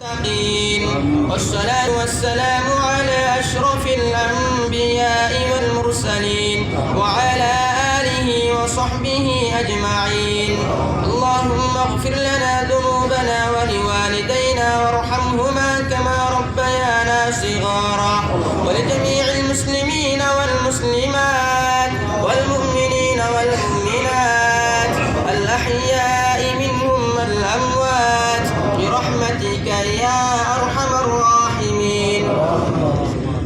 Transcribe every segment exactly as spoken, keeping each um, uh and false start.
المتقين. والصلاة والسلام على أشرف الأنبياء والمرسلين وعلى آله وصحبه أجمعين. اللهم اغفر لنا ذنوبنا ولوالدينا وارحمهما كما ربيانا صغارا، ولجميع المسلمين والمسلمات والمؤمنين والمؤمنات الأحياء منهم والأموات برحمتك يا أرحم الراحمين.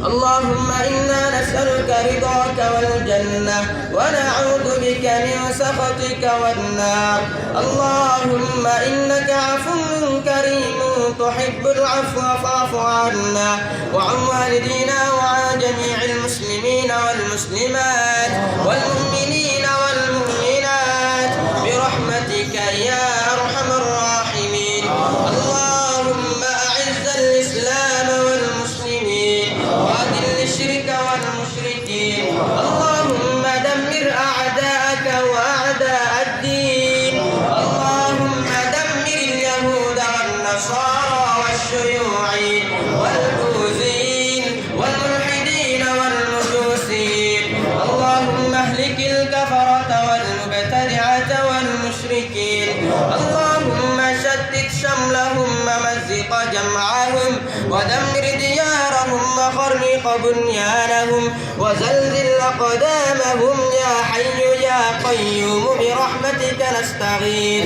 اللهم إنا نسألك رضاك والجنة ونعوذ بك من سخطك والنار. اللهم إنك عفو كريم تحب العفو فاعف عنا وعن والدينا وعن جميع المسلمين والمسلمات والمؤمنين والمؤمنات برحمتك يا أرحم الراحمين. اللهم أعز الإسلام والمسلمين وأذل الشرك والمشركين. اللهم دمر أعداءك وأعداء الدين. اللهم دمر اليهود والنصارى والشيوعيين والبوذيين والملحدين والمجوسيين. اللهم اهلك الكفرة والمبتدعة والمشركين. اللهم شتت شملهم ومزق جمعهم ودمر ديارهم وخرق بنيانهم وزلزل أقدامهم يا حي يا قيوم برحمتك نستغيث.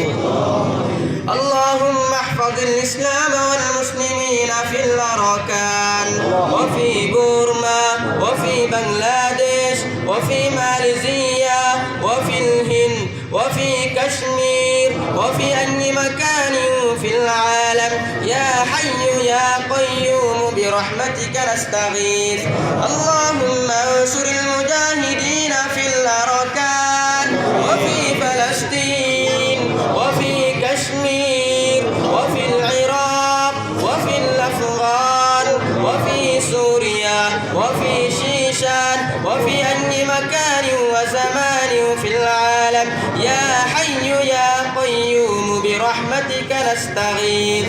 اللهم احفظ الإسلام والمسلمين في الأراكان وفي بورما وفي بنغلاديش وفي ماليزيا وفي الهند وفي كشمير وفي أي مكان في العالم يا حي يا قيوم برحمتك نستغيث. اللهم انصر المجاهدين في الأراكان وفي فلسطين وفي كشمير وفي العراق وفي الأفغان وفي سوريا وفي شيشان وفي أي مكان وزمان في العالم يا حي يا قيوم برحمتك نستغيث.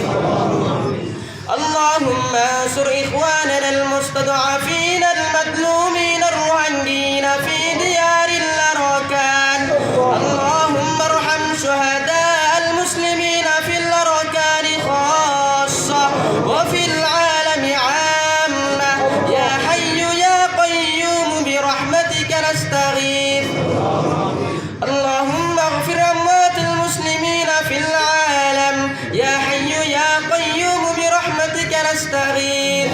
اللهم انصر إخواننا المستضعفين المظلومين الروهنجيين في ديار الأراكان. اللهم ارحم شهداء المسلمين في الأراكان خاصة وفي العالم عامة يا حي يا قيوم برحمتك نستغيث. اللهم اغفر أموات المسلمين في العالم يا حي يا قيوم برحمتك نستغيث.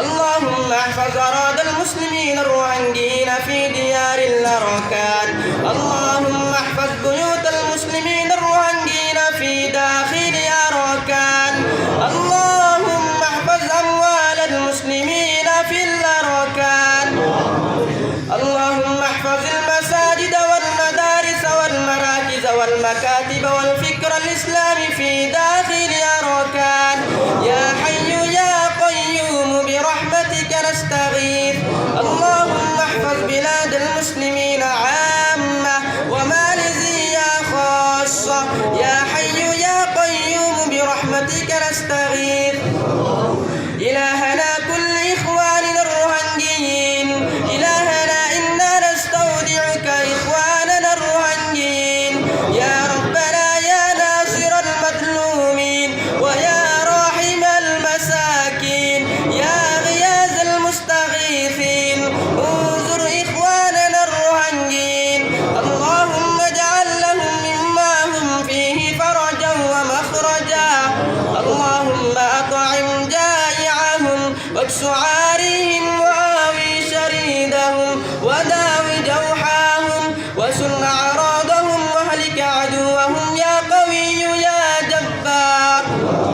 اللهم احفظ أراضي المسلمين الروهنجيين في ديار الأراكان. اللهم احفظ بيوت المسلمين الروهنجيين في داخل أراكان. اللهم احفظ أموال المسلمين في الأراكان. اللهم احفظ المساجد والمدارس والمراكز والمكاتب والفكر الإسلامي في داخل أراكان يا حي يا قيوم برحمتك نستغيث. اللهم احفظ بلاد المسلمين عامة وماليزيا خاصة يا حي يا قيوم برحمتك نستغيث. إلهنا كل إخواننا الروهنجيين. إلهنا إنا نستودعك إخواننا الروهنجيين. يا ربنا يا ناصر المظلومين ويا راحم المساكين يا غياث المستغيثين انصر إخواننا الروهنجيين. اللهم اجعل لهم مما هم فيه فرجا ومخرجا. اللهم أطعم جائعهم واكس